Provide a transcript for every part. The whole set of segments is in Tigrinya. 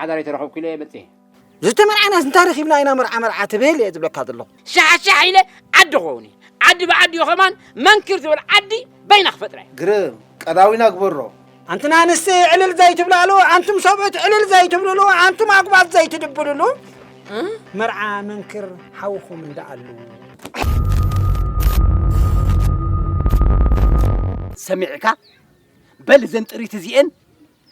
ዛሬ ተረኸብኩ ኢለ መጽእ። ዝተመርዓናስ እንታይ ረኺብና ኢና መርዓ መርዓ ትብል እየ ዝብለካ ዘለኹ። ሻሕ ሻሕ ኢለ ዓዲ ክኸውን እዩ። ዓዲ ብዓዲ እዩ ከማን መንክር ትብል ዓዲ በይና ክፈጥራ እየ። ግርም ቀዳዊና ግበሮ። ኣንትና ኣንስቲ ዕልል ዘይትብላሉ፣ ኣንቱም ሰብኡት ዕልል ዘይትብልሉ፣ ኣንቱም ኣጉባዝ ዘይትድብልሉ፣ እ? መርዓ መንክር ሓውኹም እንዳኣሉ። ሰሚዕካ? በል እዘን ጥሪት እዚኤን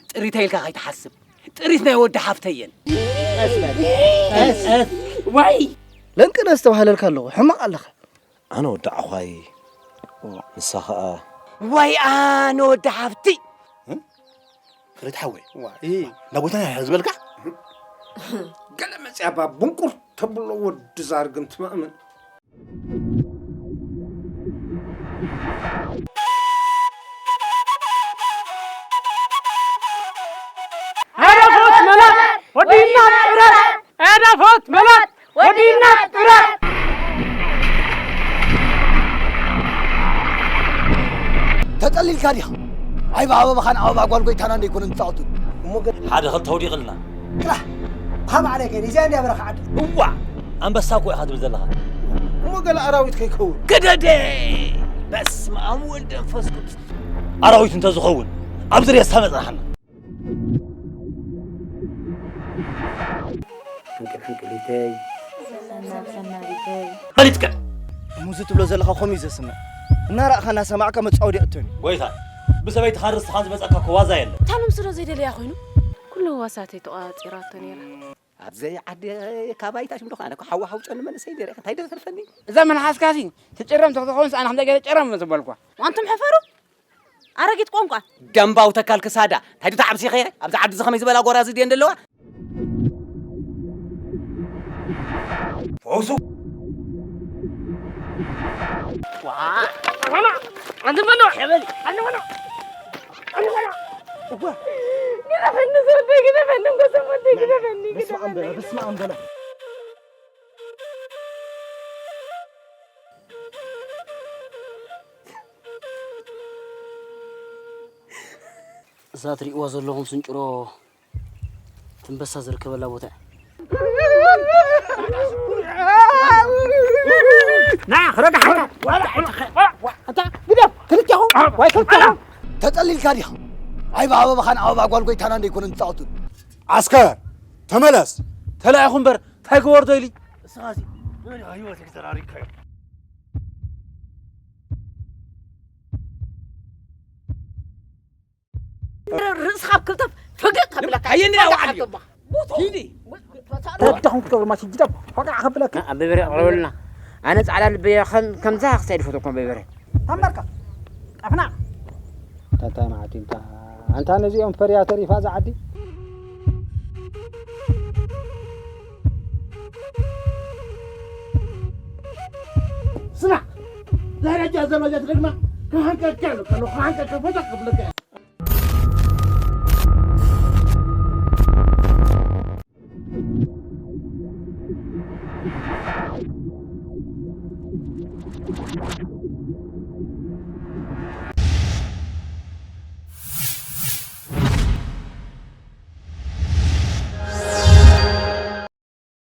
ጥሪት ኢልካ ከይትሓስብ። ጥሪት ናይ ወዲ ሓፍተየን። ዋይ! ለንቅነ ዝተባህለልካ ኣለኹ፣ ሕማቕ ኣለኻ። ኣነ ወዲ ዓዃይ፣ ንሳ ኸኣ ዋይ ኣነ ወዲ ሓፍቲ። እ? ፍሬት ሓወይ፣ ዋ፣ እ። ናብ ቦታና ዝበልካ? ገለ መጽያ እባ ቡንቁር ተብሎ ወዲ ዛርግም ትማእምን። ሃረፎት መላጥ ወዲና ጥራጥ! ሃረፎት መላጥ ወዲና ጥራጥ! ተጠሊልካ ዲኻ? ኣይ ብኣበባኻን ኣበባ ጓል ጎይታና እንደይኮነ ንጻወቱ። እሞ ገ- ሓደ ክልተ ኣውዲቕልና። ጥራሕ። ሃብ ዓለይ ከይደ፣ እዚኣ እንድያ በረኻ ዓዲ። እዋእ! ኣንበሳ እኮ ኢኻ ትብል ዘለኻ። እሞ ገለ ኣራዊት ከይከውን። ግደደ! በስመ ኣብ ወወልድ ወመንፈስ ቅዱስ። ኣራዊት እንተዝኸውን፣ ኣብዚ ሬሳ መጽናሕና። ሕንቅል ሕንቅሊተይ። ሰናብ ሰናቢተይ። ፈሊጥካ። እሞ እዚ ትብሎ ዘለኻ ከምኡ እዩ ዘስምዕ። እናረኣኻ እናሰማዕካ መጻወዲ ኣእቶኒ። ጎይታ፣ ብሰበይትኻን ርስትኻን ዝመጸካ እኮ ዋዛ የለን። እታ ነብሱ ዶ ዘይደለያ ኮይኑ? ኩሉ ህዋሳተይ ተቖጻጺራቶ ነይራ። ኣብ ዘይዓዲ ካብ ኣይታ ሽም ዶ ከኣ፣ ኣነ እኮ ሓዋ ሓው ጨኒ መንእሰይ ነይረ፣ እንታይ ዶ ተርፈኒ? እዛ መልሓስካሲ ትጭረም ተትኸውንስ ኣነ ከምዛ ገለ ጨረም ምበልኳ። ኣንቱም ሕፈሩ! ኣረጊት ቋንቋ። ደምባው ተካል ክሳዳ፣ እንታይ ዶ ተዓብሲኸ? ኣብዚ ዓዲ እዚ ከመይ ዝበላ ጎራዙ ድየን ዘለዋ? ፈውሱ። ዋ! ኣነ መኖ! ኣነ መኖ! ኣነ መኖ! እዋ! ግደፈኒ፣ ዘወደይ፣ ግደፈኒ፣ እንጎ ዘወደይ፣ ግደፈኒ፣ በስመ ኣብ በለ፣ ግደፈኒ። በስመ ኣብ በለ። እዛ ትርእይዋ ዘለኹም ስንጭሮ ትንበሳ ዝርከበላ ቦታ እያ። ና፣ ክረዳሕ፣ ኣንታ፣ ኣንታ፣ ግደፍ፣ ክልቴኹም፣ ወይ ክልቴኹም። ተጠሊልካ ዲኻ? ኣይ ብኣበባኻን ኣበባ ጓል ጎይታና እንደይኮነ ንጻወቱ። ዓስከር፣ ተመለስ። ተላኢኹ እምበር፣ እንታይ ግበር ዶ ኢሊ? ንስኻሲ፣ መን ኢኻ ህይወተይ ተራሪግካዮ? ርእስኻ ኣብ ክልተ ፍግእ ከብለካ። ኣየኒ ፈጋዕ ናውዓል እዩ? ኣቶማ። ሂዲ። ተረዳኹም ክትገብሩ ማሽ ጅዳብ ፈጋዕ ከብለካ። ኣበበረ ቅረበልና። ኣነ ጻዕዳ ልበያ ከም፣ ከምዛ ክሳይ ድፈተኩም ኣበበረ። ተንበርካ። ጠፍና። ታንታ ማዕቲንታ። ኣንታ ነዚኦም ፈርያ ተሪፋ እዛ ዓዲ። ስማዕ፣ ደረጃ ዘረጃ ትደግማ፣ ክሃንቀካ ኢሉ ከሎ፣ ክሃንቀካ ፈታ ክብለካ።